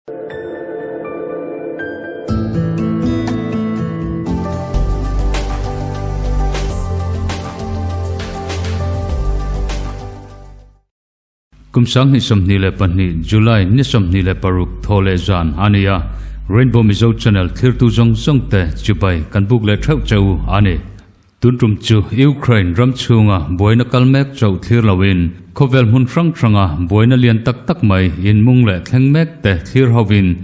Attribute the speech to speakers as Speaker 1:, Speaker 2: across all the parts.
Speaker 1: Kum 2022 July ni 26 thaw leh zan a ni a, Rainbow Mizo Channel thlirtu zawng zawng te chibai kan buk leh theuh che u a ni. Tun tum chu Ukraine ram chhunga buaina kal mek chauh thlir loin khawvel hmun hrang hranga buaina lian tak tak mai inmung leh thleng mek te thlir hovin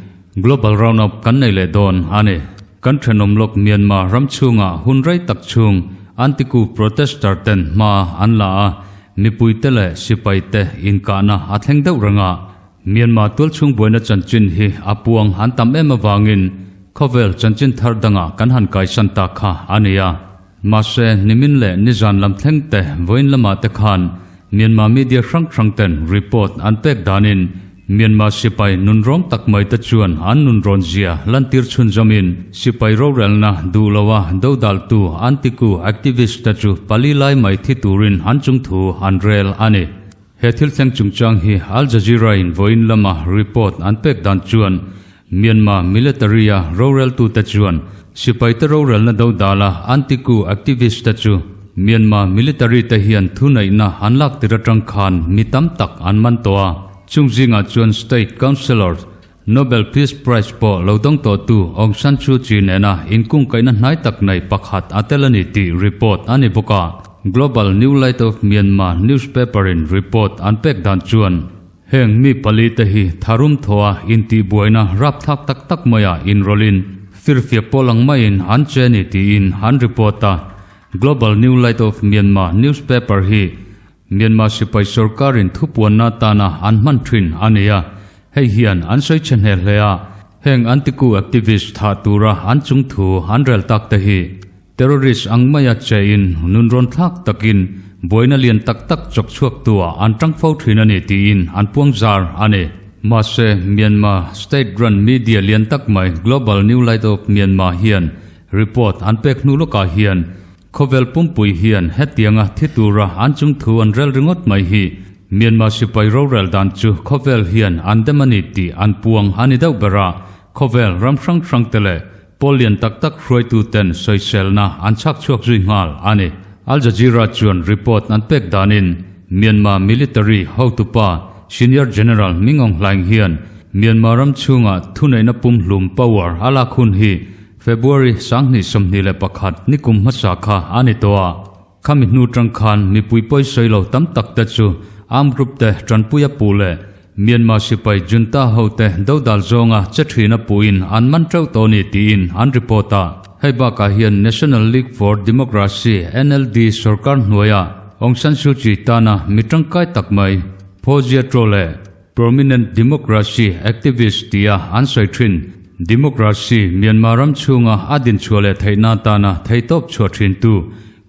Speaker 1: Global Roundup kan nei leh dawn a ni. Kan thenawm lawk Myanmar ram chhunga hun rei tak chhung anti-coup protester ten hma an la a, mipuite leh sipaite inkahna a thleng deuh reng a. Myanmar tualchhung buaina chanchin hi a puang an tam em avangin khawvel chanchin thar dangah kan han kaisan ta kha a ni a. Mahse, nimin leh nizan lam thleng te vawiin lamah te khan Myanmar media hrang hrang ten report an pek danin Myanmar sipai nunrawng tak mai te chuan an nunrawn zia lantir chhunzawmin sipai rorelna duh loa dodaltu anti-coup activist te chu pali lai mai thi turin an chungthu an rel a ni. He thil thleng chungchang hi Al Jazeera-in vawiin lama report an pek dan chuan Myanmar military-a roreltute chuan sipaite rorelna dodala anti-coup activist-te chu Myanmar military-te hian thuneihna an lak tir atang khan mi tam tak an man tawh a. Chung zingah chuan State Councillor, Nobel Peace Prize pawh lo dawng tawhtu Aung San Suu Kyi nena inkungkaihna hnai tak nei pakhat a tel a ni tih report a ni bawk a. Global New Light of Myanmar newspaper-in report an pek dan chuan heng mi pali te hi tharum thawha intihbuaina rapthlak tak tak maiah inrawlhin firfiak pawl ang maiin an che a ni tiin an report a. Global New Light of Myanmar newspaper hi Myanmar sipai sorkarin thupuanna atana an hman thin a ni a, hei hian an sawi chhe hneh hle a, heng anti-coup activist thah tura an chung thu an rel tak te hi terrorist ang maia che in nunrawn thlak takin buaina lian tak tak chawk chhuak tua an tang fo thin a ni tiin an puang zar a ni. Mahse, Myanmar state run media lian tak mai Global New Light of Myanmar hian report an pek hnu lawkah hian Khawvel pumpui hian hetianga thi tura an chung thu an rel ringawt mai hi Myanmar sipai rorel dan chu khawvel hian an dem a ni tih an puang a ni deuh ber a, khawvel ram hrang hrang te leh pawl lian tak tak hruaitu ten sawiselna an chhak chhuak zui nghal a ni. Al Jazeera chuan report an pek danin Myanmar military hotupa Senior General Min Aung Hlaing hian Myanmar ram chhunga thuneihna pumhlum power a lak hun hi February 2021 nikum hmasa kha a ni tawh a, khami hnu tang khan mipui pawi sawi lo tam tak te chu armed group te tanpui a puh leh Myanmar sipai junta ho te dodal zawnga che thin a puhin an man teuh tawh ni tiin an report a. Hei bakah hian National League for Democracy, NLD, sorkar hnuaia Aung San Suu Kyi tana mi tangkai tak mai Phozia Traw leh Prominent Democracy Activist tia an sawi thin. Democracy Myanmar ram chhunga a dinchhuah leh theihna atana theihtawp chhuah thintu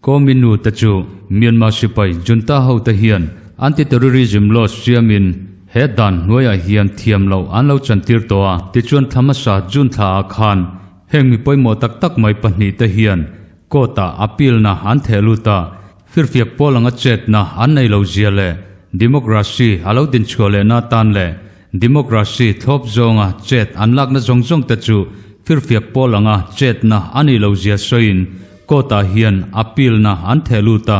Speaker 1: Ko Min Nu te chu Myanmar sipai junta hote hian anti-terrorism law siamin he dan hnuaiah hian thiam loh an lo chantir tawh a. Tichuan thla hmasa June thlaah khan heng mi pawimawh tak tak mai pahnihte hian court-ah appeal-na an theh lut a. Firfiak pawl anga chetna an nei lo zia leh democracy a lo dinchhuah lehna atan leh democracy thlawp zawnga chet an lakna zawng zawng te chu firfiak pawl anga chetna a nih lo zia sawiin court ah hian appeal na an theh lut a.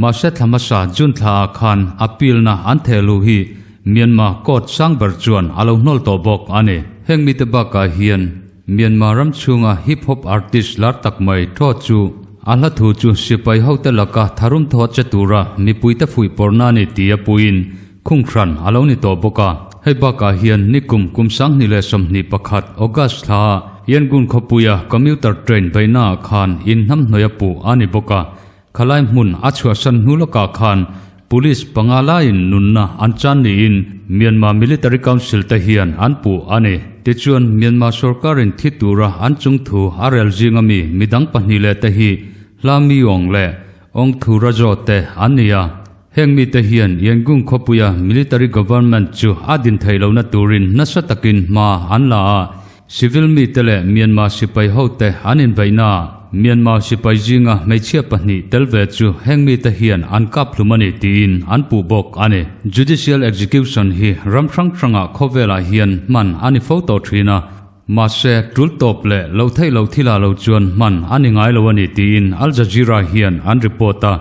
Speaker 1: Mahse thla hmasa June thla ah khan appeal na an theh luh hi Myanmar court sang ber chuan a lo hnawl tawh bawk a ni. Heng mite bakah hian Myanmar ram chhunga hip hop artist lar tak mai Thaw chu a hla thu chu sipai hote laka tharum thaw che tura mipuite fuih pawrhna a ni tih a puiin khung hran a lo ni tawh bawk a. Hei bakah hian nikum kum 2021 August thla Yangon khawpuia commuter train beihnaah khan inhnamhnawih a puh a ni bawk a. Khalai hmun a chhuahsan hnu lawkah khan Police panga laiin nunna an chan niin Myanmar Military Council te hian an puh a ni. Tichuan, Myanmar sorkarin thi tura an chung thu a rel zinga mi midang pahnih leh te hi Hla Myong leh Aung Thu Rajo te an ni a. Heng mite hian Yangon khawpuia Military Government chu a din theih lohna turin nasa takin hma an la a. Civil mite leh Myanmar sipai hote an inbeihna. Myanmar sipai zinga hmeichhia pahnih tel ve chu heng mite hian an kap hlum a ni tiin an puh bawk a ni. Judicial execution hi ram hrang hrangah khawvelah hian hman a ni fo tawh thin a, mahse tul tawp leh lo theih loh thilah lo chuan hman a ni ngai lo a ni tiin Al Jazeera hian an report a.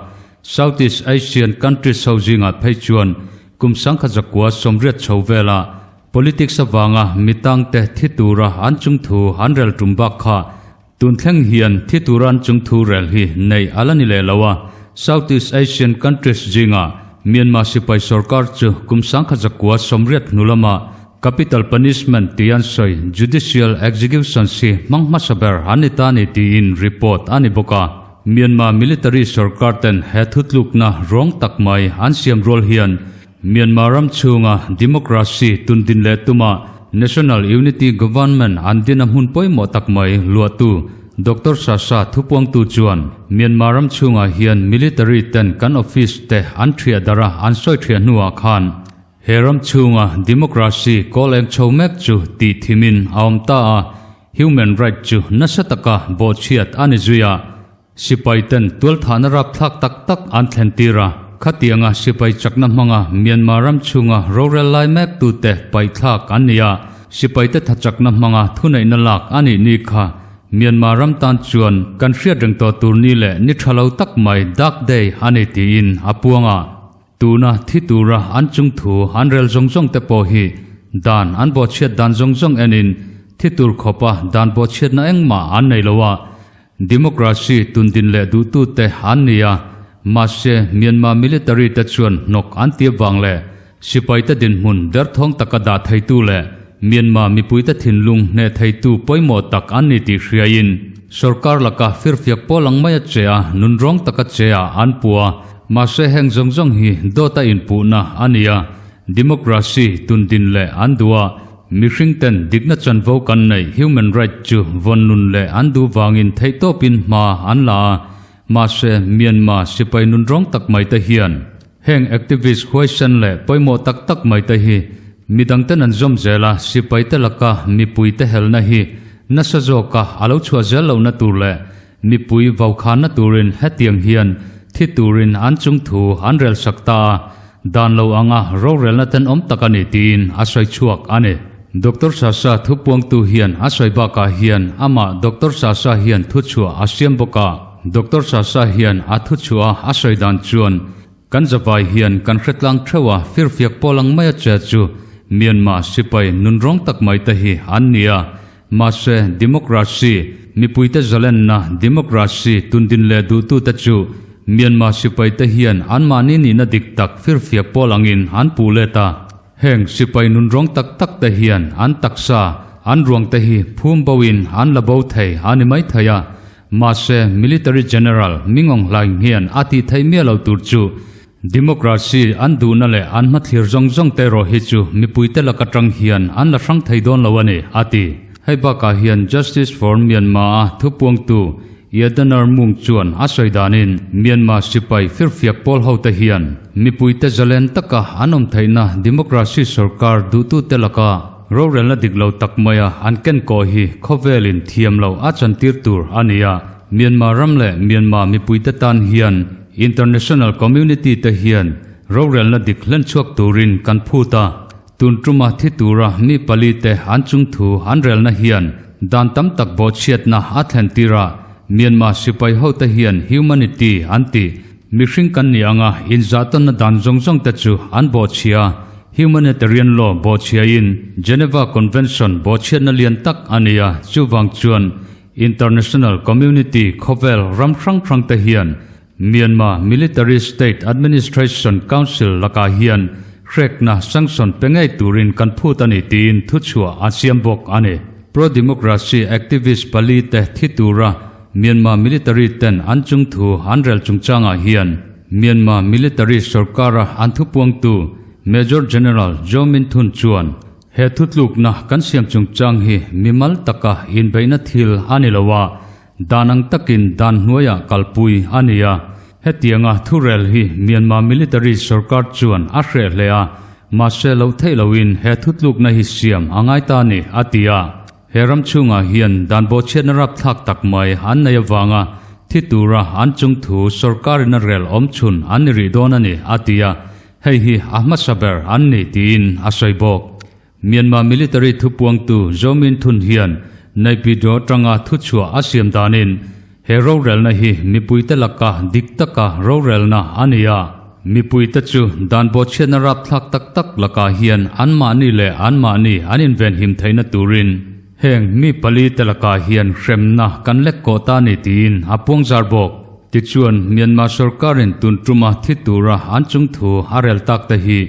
Speaker 1: Southeast Asian countries ho zingah phei chuan kum 1980 chho vela Politics avanga mi tangte thi tura an chungthu an rel tum bak kha tun thleng hian thi tura an chungthu rel hi neih a la ni leh lo a. Southeast Asian countries zingah Myanmar sipai sorkar chu kum 1980 hnu lama capital punishment tih an sawi judicial executions hi hmang hmasa ber an ni ta ni tiin report a ni bawk a. Myanmar military sorkar ten he thutlukna rawng tak mai an siam rual hian Myanmar ram chhunga democracy tundin leh tuma National Unity Government an din a hmun pawimawh tak mai luahtu Doctor Sasha thupuangtu chuan Myanmar ram chhungah hian military ten kan office te an thiah darh a an sawi thiah hnuah khan he ram chhunga democracy kawl eng chho mek chu tih thimin a awm ta a, human right chu nasa taka bawhchhiat a ni zui a. Sipai ten tualthahna rapthlak tak tak an thlen tir a, khatianga sipai chakna hmanga Myanmar ram chhunga rorel lai mek tute paihthlak an ni a, sipaite thachakna hmanga thuneihna lak a nih ni kha Myanmar ram tan chuan kan hriat reng tawh tur ni leh ni tha lo tak mai dark day a ni tiin a puang a. Tuna thi tura an chung thu an rel zawng zawng te pawh hi dan an bawhchhiat dan zawng zawng enin thi tur khawpa dan bawhchhiatna engmah an nei lo a, Democracy tundin leh duhtute an ni a, mahse Myanmar military te chuan hnawk an ti avang leh sipaite dinhmun derthawng taka dah theitu leh Myanmar mipuite thinlung hneh theitu pawimawh tak an ni tih hriaiin sorkar laka firfiak pawl ang mai a che a, nunrawng taka che ah an puh a, mahse heng zawng zawng hi dawt a inpuhna a ni a, Democracy tundin leh an duh a. Mihring ten dikna chanvo kan neih human right chu vawn nun leh an duh vangin theihtawpin hma an la a, mahse Myanmar sipai nunrawng tak mai te hian heng activist huaisen leh pawimawh tak tak mai te hi midang ten an zawm zel a, sipai te laka mipui te helna hi nasa zawka a lo chhuah zel lohna tur leh mipui vaukhana turin hetiang hian thi turin an chungthu an rel sak ta a. Dan lo anga rorelna tenawm tak a ni tiin a sawi chhuak a ni. Doctor Sasha thupuangtu hian a sawi bakah hian amah Doctor Sasha hian thuchhuah a siam bawk a. Doctor Sasha hian a thuchhuah a a sawi dan chuan kan zavai hian kan hretlang theuh a, firfiak pawl ang mai a che chu Myanmar sipai nunrawng tak mai te hi an ni a. Mahse, democracy, mipuite zalenna, democracy tundin leh duhtute chu Myanmar sipaite hian anmahni nihna dik tak firfiak pawl angin an puh let a. Heng sipai nunrawng tak tak te hian an taksa, an ruang te hi phum bo in an la bo thei a ni mai thei a. Mahse, military general Mingong Hlaing hian a tih theih miah lo tur chu Democracy an duhna leh an hmathlir zawng zawng te erawh hi chu mipuite lak atang hian an la hrang thei dawn lo a ni, a ti. Hei bakah hian Justice for Myanmar-a thupuangtu Yadanar Mung chuan a sawi danin Myanmar sipai firfiak pawl hote hian mipuite zalen taka an awm theihna democracy sorkar duhtute laka rorelna dik lo tak maia an kenkawh hi khawvelin thiam loh a chantir tur a ni a, Myanmar ram leh Myanmar mipuite tan hian International community te hian rorelna dik hlen chhuak turin kan phut a, tun tuma thi tura mi pali te an chungthu an relna hian dan tam tak bawhchhiatna a thlen tir a, Myanmar sipai ho te hian humanity an ti, mihring kan nih anga inzahtawnna dan zawng zawng te chu an bawhchhia, humanitarian law bawhchhiain Geneva Convention bawhchhiatna lian tak a ni a, chuvang chuan International community khawvel ram hrang hrang te hian Myanmar Military State Administration Council lakah hian hrekna sanction pe ngei turin kan phut a ni tiin thuchhuah a siam bawk a ni. Pro-democracy activist pali te thi tura Myanmar military ten an chungthu an rel chungchangah hian Myanmar military sorkara an thupuangtu Major General Zaw Min Htun chuan He thutlukna kan siam chungchang hi mimal taka inbeihna thil a ni lo a, dan ang takin dan hnuaiah kalpui a ni a. Hetianga thurel hi Myanmar military sorkar chuan a hreh hle a, mahse lo theih loin he thutlukna hi siam a ngai ta a ni, a ti a. He ram chhungah hian dan bawhchhiatna rapthlak tak mai an nei avanga thi tura an chungthu sorkarin a rel awm chhun an ni rih dawn a ni, a ti a, hei hi a hmasa ber an ni tiin a sawi bawk. Myanmar military thupuangtu Zaw Min Htun hian Naypyidaw atanga thuchhuah a siam danin he rorelna hi mipuite laka dik taka rorelna a ni a. Mipuite chu dan bawhchhiatna rapthlak tak tak lakah hian anmahni leh anmahni an invenhim theihna turin heng mi palite lakah hian hremna kan lek kawh ta a ni tiin a puangzar bawk. Tichuan, Myanmar sorkarin tun tuma thi tura an chungthu a rel tak te hi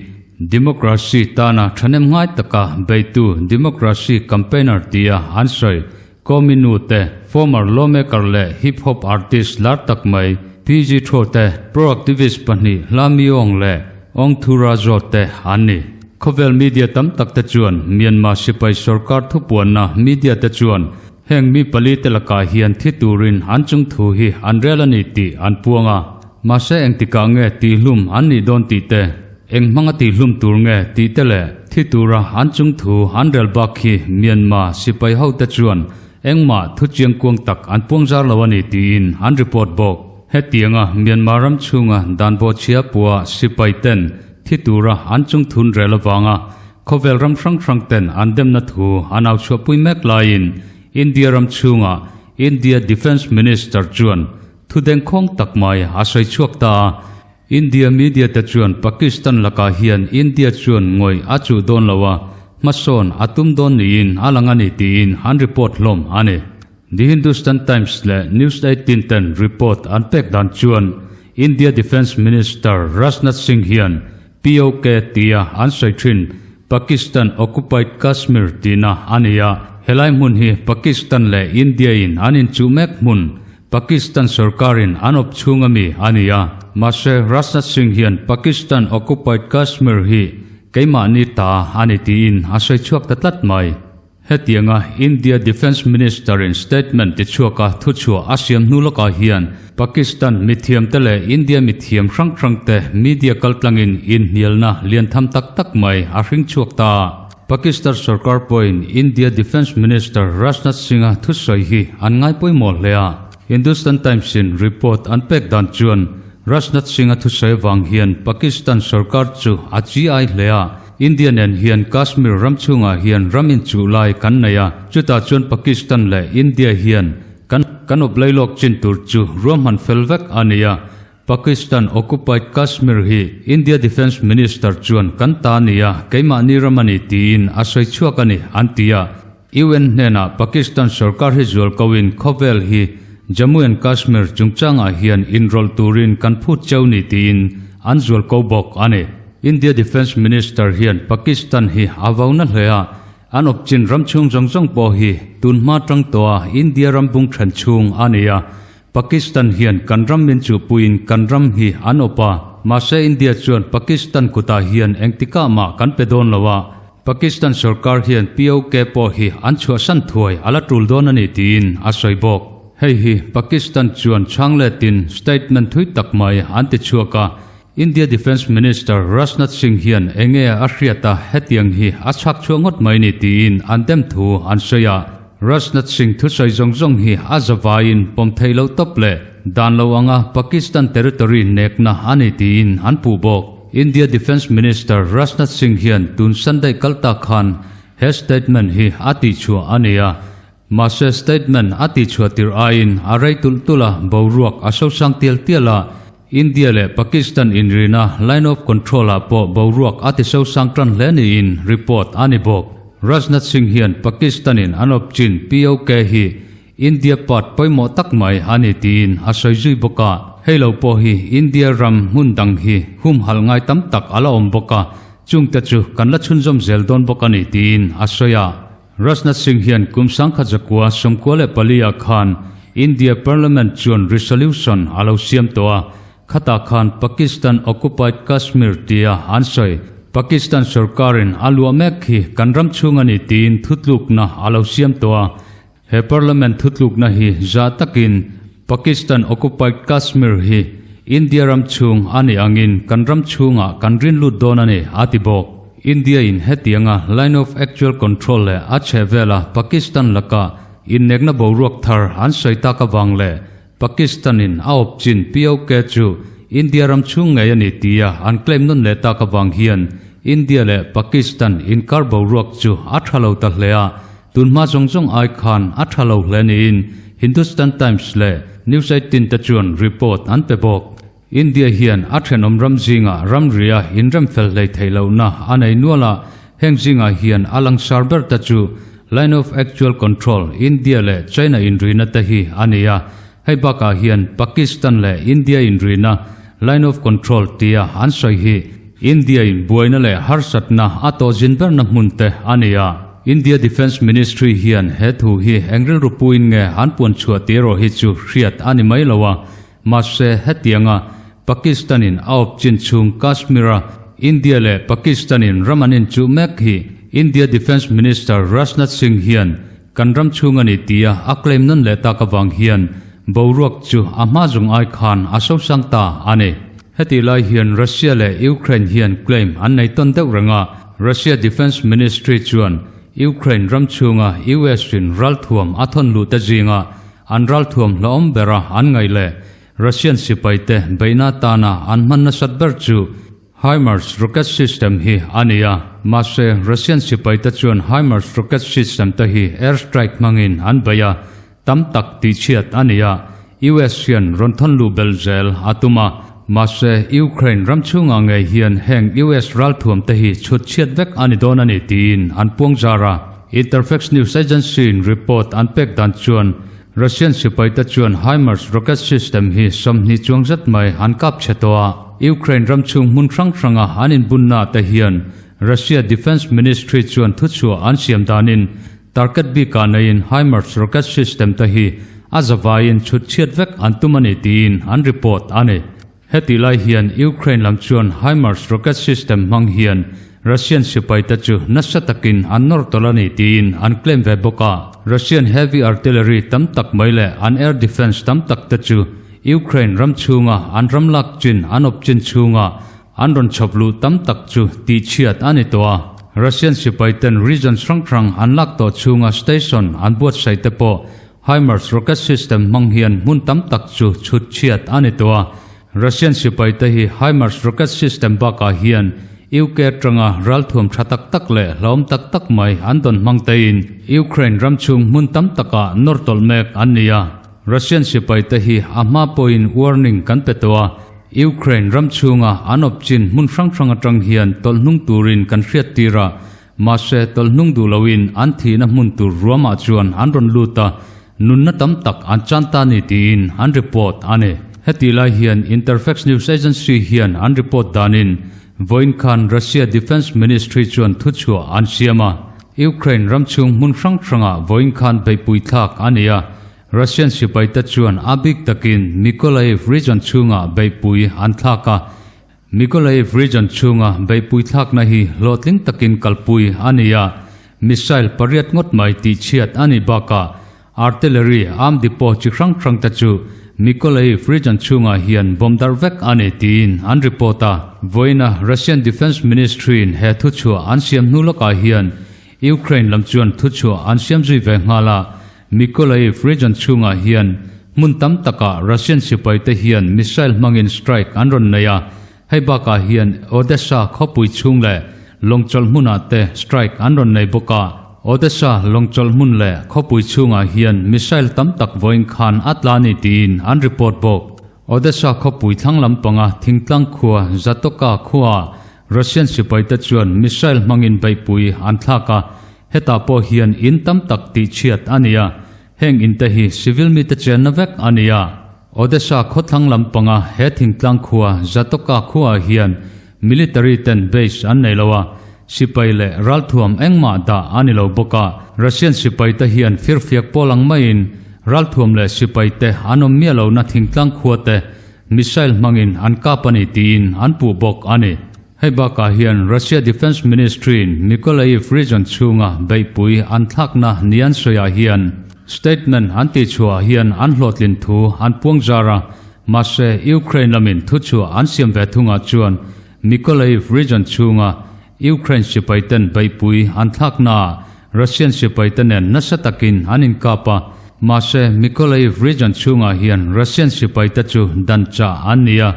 Speaker 1: Democracy tana thahnem ngai taka beitu Democracy campaigner tia an sawi Komi nu te, former lawmaker leh hip hop artist lar tak mai PG Tho te, pro-activist pahnih Hla Myong leh Aung Thura Zaw te an ni. Khawvel media tam tak te chuan Myanmar sipai sorkar thupuanna media te chuan heng mi pali te lakah hian thi turin an chung thu hi an rel a ni tih an puang a. Mahse engtikah nge tihhlum an nih dawn tih te, eng hmanga tihhlum tur nge tih te leh thi tura an chung thu an rel bak khi Myanmar sipai hote chuan engmah thu chiangkuang tak an puang zar lo a ni tiin an report bawk. Hetianga Myanmar ram chhunga dan bawhchhia pua sipai ten thi tura an chung thun rel avanga khawvel ram hrang hrang ten an demna thu an au chhuahpui mek laiin India ram chhunga India Defence Minister chuan Thu dengkhawng tak mai a sawi chhuak ta a, India media te chuan Pakistan lakah hian India chuan ngawih a chuh dawn lo a, hmasawn a tum dawn niin a lang a ni tiin an report hlawm a ni. The Hindustan Times leh News 18 ten report an pek dan chuan India Defence Minister Rajnath Singh hian POK tia an sawi thin Pakistan Occupied Kashmir tihna a ni a, helai hmun hi Pakistan leh India in an inchuh mek hmun Pakistan sorkarin an awp chhung ami a ni a, mahse Rajnath Singh hian Pakistan Occupied Kashmir hi keimahni ta a ni tiin a sawi chhuak ta tlat mai. Hetianga India Defence Minister-in statement tichhuaka thuchhuah a siam hnu lawkah hian Pakistan mithiamte leh India mithiam hrang hrangte media kaltlangin inhnialna lian tham tak tak mai a hring chhuak ta. Pakistan sorkar pawhin India Defence Minister Rajnath Singh-a thusawi hi an ngai pawimawh hle a. Hindustan Times-in report an pek dan chuan Rajnath Singh-a thusawi avang hian Pakistan sorkar chu a chi ai hle a. India nen hian Kashmir ram chhungah hian ram inchuh lai kan nei a, chutah chuan Pakistan leh India hian kan kan awp lailawk chin tur chu ruahman fel vek a ni a. Pakistan occupied Kashmir hi India Defence Minister chuan kan ta a ni a, keimahni ram a ni tiin a sawi chhuak a ni, an ti a. UN hnenah Pakistan sorkar hi zual koin khawvel hi Jammu and Kashmir chungchangah hian inrawlh turin kan phut cheu ni tiin an zual ko bawk a ni. India Defence Minister hian Pakistan hi a vo na hle a, an awpchin ram chhung zawng zawng pawh hi tunhma tang tawha India ram bung then chhung a ni a, Pakistan hian kan ram min chuhpuiin kan ram hi an awp a, mahse India chuan Pakistan kutah hian engtikah mah kan pe dawn lo a, Pakistan sorkar hian POK pawh hi an chhuahsan thuai a la tul dawn a ni tiin a sawi bawk. Hei hi Pakistan chuan chhang letin statement thui tak mai an ti chhuak a, India Defence Minister Rajnath Singh hian enge a hriat a hetiang hi a chhak chhuah ngawt mai ni tiin an dem thu an sawi a. Rajnath Singh thusawi zawng zawng hi a zavaiin pawm theih loh tawp leh dan lo anga Pakistan territory nekna a ni tiin an puh bawk. India Defence Minister Rajnath Singh hian tun Sunday kal tak khan he statement hi a tihchhuah a ni a. Mahse statement a tihchhuah tirh aiin a rei tulh tulh a, boruak a sosang tial tial a, India leh Pakistan inrina Line of Control ah pawh boruak a ti sosang tan hle niin report a ni bawk. Rajnath Singh hian Pakistan in an awp chin POK hi India part pawimawh tak mai a ni tiin a sawi zui bawk a, hei lo pawh hi India ram hmun dang hi humhalh ngai tam tak a la awm bawk a, chungte chu kan la chhunzawm zel dawn bawk a ni tiin a sawi a. Rajnath Singh hian kum sangkhat zakua 94 ah khan India Parliament chuan resolution a lo siam tawh a, khatah khan Pakistan Occupied Kashmir tia an sawi. Pakistan sorkarin a luah mek hi kan ram chhung a ni tiin thutlukna a lo siam tawh a. He Parliament thutlukna hi za takin Pakistan Occupied Kashmir hi India ram chhung a nih angin kan ram chhungah kan rin lut dawn a ni, a ti bawk. India in hetianga Line of Actual Control leh a chhehvela Pakistan laka innekna boruak thar an sawi tak avang leh Pakistan in a awp chin POK chu India ram chhung ngei a ni tia an claim nawn leh tak avang hian India leh Pakistan inkar boruak chu a tha lo ta hle a, tunhma zawng zawng ai khan a tha lo hle niin Hindustan Times leh News 18 te chuan report an pe bawk. India hian a thenawm ram zingah ramria inremfel hlei theih lohna a nei nual a, heng zingah hian a langsar ber te chu Line of Actual Control, India leh China inrina te hi a ni a, hei bakah hian Pakistan leh India inrina Line of Control tia an sawi hi India in buaina leh harsatna a tawh zin berna hmun te a ni a. India Defence Ministry hian he thu hi eng rilru puin nge an puan chhuah tih erawh hi chu hriat a ni mai lo a, Mahse, hetianga Pakistan-in a awp chin chhung Kashmir-a India leh Pakistan-in ram an inchuh mek hi India Defence Minister Rajnath Singh hian kan ram chhung a ni tia a claim nawn leh tak avang hian boruak chu a hma zawng ai khan a sosang ta a ni. Hetih lai hian Russia leh Ukraine hian claim an nei tawn deuh reng a, Russia Defence Ministry chuan Ukraine ram chhunga US-in ralthuam a thawn luh te zinga An ralthuam hlauhawm bera an ngaih leh Russian sipaite beihna atana an hman nasat ber chu HIMARS rocket system hi a ni a. Mahse, Russian sipaite chuan HIMARS rocket system te hi air strike hmangin an bei a, tam tak tihchhiat a ni a. US hian rawn thawn luh belh zel a tum a. Mahse, Ukraine ram chhungah ngei hian heng US ralthuam te hi chhut chhiat vek a ni dawn a ni tiin an puang zar a. Interfax news agency-in report an pek dan chuan Russian sipaite chuan HIMARS rocket system hi 20 chuang zet mai an kap chhe tawh a. Ukraine ram chhung hmun hrang hranga an inbunnaah te hian Russia Defence Ministry chuan thuchhuah an siam danin target bikah neiin HIMARS rocket system te hi a zavaiin chhut chhiat vek an tum a ni tiin an report a ni. Hetih lai hian Ukraine lam chuan HIMARS rocket system hmang hian Russian sipaite chu nasa takin an nawr tawlh a ni tiin an claim ve bawk a. Russian heavy artillery tam tak mai leh an air defence tam tak te chu Ukraine ram chhunga an ram lak chin an awp chin chhunga an rawn chhawp luh tam tak chu tihchhiat a ni tawh a. Russian sipaiten region hrang hrang an lak tawh chhunga station an buatsaih te pawh HIMARS rocket system hmang hian hmun tam tak chu chhut chhiat a ni tawh a. Russian sipaite hi HIMARS rocket system bakah hian UK atanga ralthuam tha tak tak leh hlauhawm tak tak mai an dawn hmang tein Ukraine ram chhung hmun tam takah nawr tawlh mek an ni a. Russian sipaite hi a hma pawhin warning kan pe tawh a, Ukraine ram chhunga an awp chin hmun hrang hrang atang hian tawlh hnung turin kan hriat tir a, Mahse, tawlhnung duh loin an thihna hmun tur ruamah chuan an rawn lut a, nunna tam tak an chan ta ni tiin an report a ni. Hetih lai hian Interfax news agency hian an report danin vawiin khan Russia Defence Ministry chuan thuchhuah an siam a, Ukraine ram chhung hmun hrang hrangah vawiin khan beihpui thlak a ni a, Russian sipaite chuan a bik takin Mykolaiv region chhungah beihpui an thlak a, Mykolaiv region chhunga beihpui thlakna hi hlawhtling takin kalpui a ni a, missile pariat ngawt mai tihchhiat a nih bakah artillery arm depot chi hrang hrang te chu Mykolaiv region chhungah hian bomb darh vek a ni tiin an report a. Vawiina Russian Defence Ministry-in he thuchhuah an siam hnu lawkah hian Ukraine lam chuan thuchhuah an siam zui ve nghal a, Mykolaiv region chhungah hian hmun tam takah Russian sipaite hian missile hmangin strike an rawn nei a, hei bakah hian Odesa khawpui chhung leh lawngchawlh hmunah te strike an rawn nei bawk a. Odesa lawngchawlh hmun leh khawpui chhungah hian missile tam tak vawiin khan a tla ni tiin an report bawk. Odesa khawpui thlang lampanga thingtlang khua Zatoka khuaah Russian sipaite chuan missile hmangin beihpui an thlak a, Hetah pawh hian in tam tak tihchhiat a ni a, heng in te hi civil mite chenna vek a ni a. Odesa khawthlang lampanga he thingtlang khua Zatoka khuaah hian military ten base an nei lo a, sipai leh ralthuam engmah dah a ni lo bawk a. Russian sipai te hian firfiak pawl ang maiin ralthuam leh sipai te an awm miah lohna thingtlang khua te missile hmangin an kap a ni tiin an puh bawk a ni. Hei bakah hian Russia Defence Ministry-in Mykolaiv region chhunga beihpui an thlakna ni an sawiah hian statement an tihchhuahah hian an hlawhtlin thu an puang zar a, mahse Ukraine lamin thuchhuah an siam ve thungah chuan Mykolaiv region chhunga. Ukraine sipaiten beihpui an thlaknaah Russian sipaite nen nasa takin an inkap a, mahse Mykolaiv region chhungah hian Russian sipaite chu dan chah an ni a,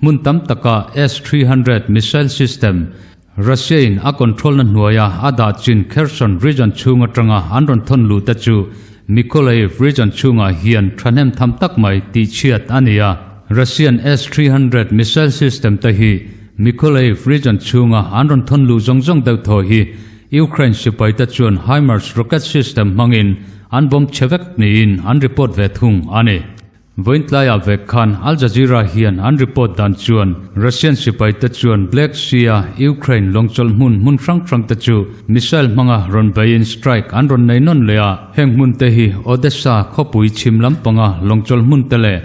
Speaker 1: hmun tam taka S-300 missile system Russia-in a control-na hnuaia a dah chin Kherson region chhung atanga an rawn thawn luh te chu Mykolaiv region chhungah hian thahnem tham tak mai tihchhiat a ni a. Russian S-300 missile system te hi Mykolaiv region chhunga an rawn thawn luh zawng zawng deuh thaw hi Ukraine sipaite chuan HIMARS rocket system hmangin an bomb chhe vek niin an report ve thung a ni. Vawiin tlaiah vek khan Al Jazeera hian an report dan chuan Russian sipaite chuan Black Sea-a Ukraine lawngchawlh hmun hmun hrang hrangte chu missile hmanga rawn beiin strike an rawn nei nawn leh a, heng hmunte hi Odessa khawpui chhim lampanga lawngchawlh hmunte leh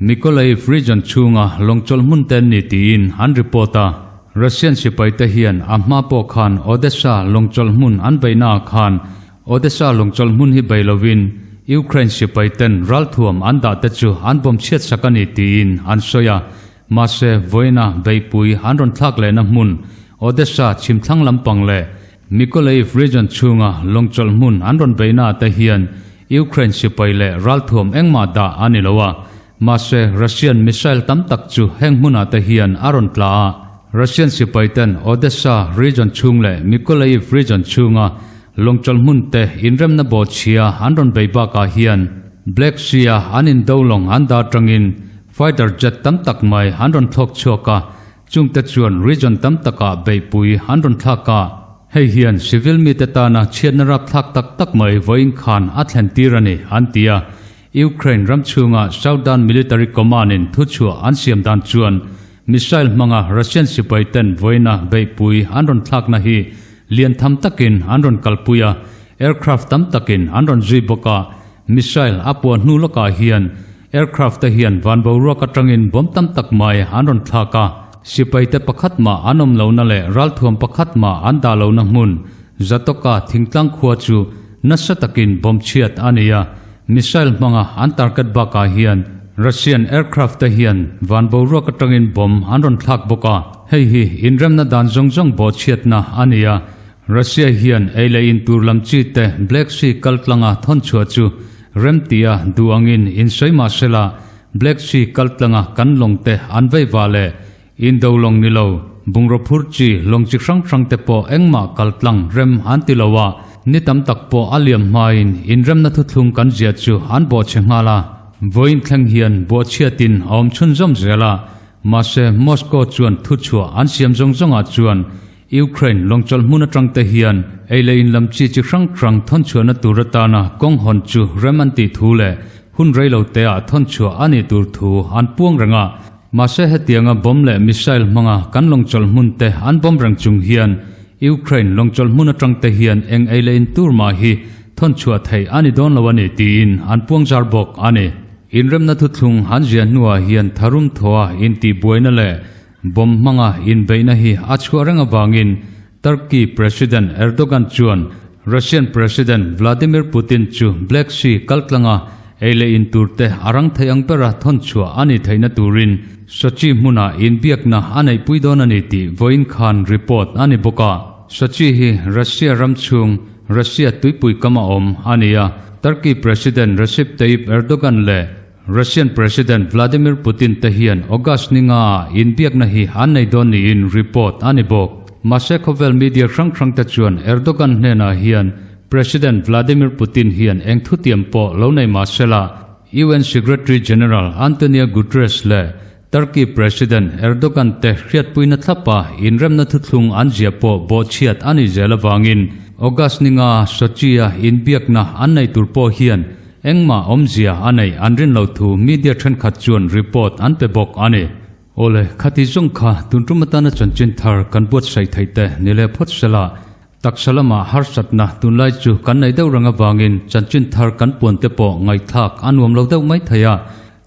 Speaker 1: Mykolaiv region chhunga lawngchawlh hmunte an ni tiin an report a. Russian sipaite hian a hma pawh khan Odessa lawngchawlh hmun an beihnaah khan Odessa lawngchawlh hmun hi bei lovin Ukraine sipaiten ralthuam an dah te chu an bawm chhiat sak a ni tiin an sawi a. Mahse, vawiina beihpui an rawn thlak lehna hmun Odessa chhimthlang lampang leh Mykolaiv region chhunga lawngchawlh hmun an rawn beihnaah te hian Ukraine sipai leh ralthuam engmah dah a ni lo a. Mahse, Russian missile tam tak chu heng hmunah te hian a rawn tla a. Russian sipaiten Odessa region chhung leh Mykolaiv region chhunga Lawngchawlh hmun te inremna bawhchhia an rawn bei bakah hian Black Sea-a an indo lawng an dah atangin fighter jet tam tak mai an rawn thlawk chhuak a, chungte chuan region tam takah beihpui an rawn thlak a. Hei hian civil mite tana chhiatna rapthlak tak tak mai vawiin khan a thlen tir a ni, an ti a. Ukraine ram chhunga Southern Military Command-in thuchhuah an siam dan chuan missile hmanga Russian sipai ten vawiina beihpui an rawn thlakna hi lian tham takin an rawn kalpui a, aircraft tam takin an rawn zui bawk a, missile a puah hnu lawkah hian aircraft te hian van boruak atangin bawm tam tak mai an rawn thlak a, sipai te pakhat mah an awm lohna leh ralthuam pakhat mah an dah lohna hmun Zatoka thingtlang khua chu nasa takin bomb chhiat a ni a, missile hmanga an target bakah hian Russian aircraft te hian van boruak atangin bomb an rawn thlak bawk a. Hei hi inremna dan zawng zawng bawhchhiatna a ni a, Russia hian ei leh in tur lam chi te Black Sea kal tlanga thawn chhuah chu rem tia duh angin insawi mah sela Black Sea kal tlanga kan lawng te an vei va leh indo lawng ni lo bungraw phur chi lawng chi hrang hrang te pawh engmah kal tlang rem an ti lo a, ni tam tak pawh a liam hmain inremna thuthlung kan ziah chu an bawhchhe nghal a, vawiin thleng hian bawhchhiatin a awm chhunzawm zel a. Mahse, Moscow chuan thuchhuah an siam zawng zawngah chuan Ukraine lawngchawlh hmun atang te hian ei leh in lam chi chi hrang hrang thawnchhuahna tur atana kawng hawn chu rem an tih thu leh hun reilo teah thawnchhuah a nih tur thu an puang reng a. Mahse, hetianga bomb leh missile hmanga kan lawngchawlh hmun te an bomb reng chung hian Ukraine lawngchawlh hmun atang te hian eng ei leh in tur mah hi thawnchhuah theih a ni dawn lo a ni tiin an puang zar bawk a ni. Inremna thuthlung an ziah hnuah hian tharum thawha intihbuaina leh bomb hmanga inbeihna hi a chhuah reng avangin Turkey President Erdogan chuan Russian President Vladimir Putin chu Black Sea kaltlanga ei leh in turte a rang thei ang bera thawn chhuah a nih theihna turin Sochi hmunah inbiakna a neihpui dawn a ni tih vawiin khan report a ni bawk a. Sochi hi Russia ram chhung Russia tuipui kam a awm a ni a, Turkey President Recep Tayyip Erdogan leh Russian President Vladimir Putin te hian August ni nga-ah inbiakna hi an nei dawn niin report a ni bawk. Mahse khawvel media hrang hrang te chuan Erdogan hnenah hian President Vladimir Putin hian eng thutiam pawh lo nei mah sela, UN Secretary General Antonio Guterres leh Turkey President Erdogan te hriatpuina thlapa inremna thuthlung an ziah pawh bawhchhiat a nih zel avangin August ni nga Sochi-a inbiakna an nei tur pawh hian engmah awmzia a neih an rin lo thu media thenkhat chuan report an pe bawk a ni. Awle, khati zawng kha tun tum atana chanchin thar kan buatsaih theih te ni leh phawt sela, taksa lamah harsatna tunlai chu kan nei deuh reng avangin chanchin thar kan puan te pawh ngaihthlak a nuam lo deuh mai thei a.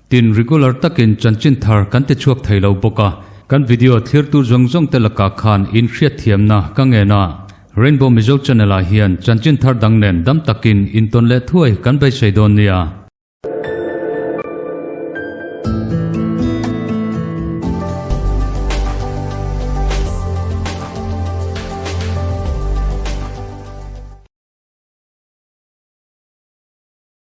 Speaker 1: Tin, regular takin chanchin thar kan ti chhuak thei lo bawk a, kan video thlirtu zawng zawng te lakah khan in hriatthiamna ka ngen a. Rainbow Mizo channel ah hian chanchin thar dang nen dam takin intawn leh thuai kan beisei dawn nia.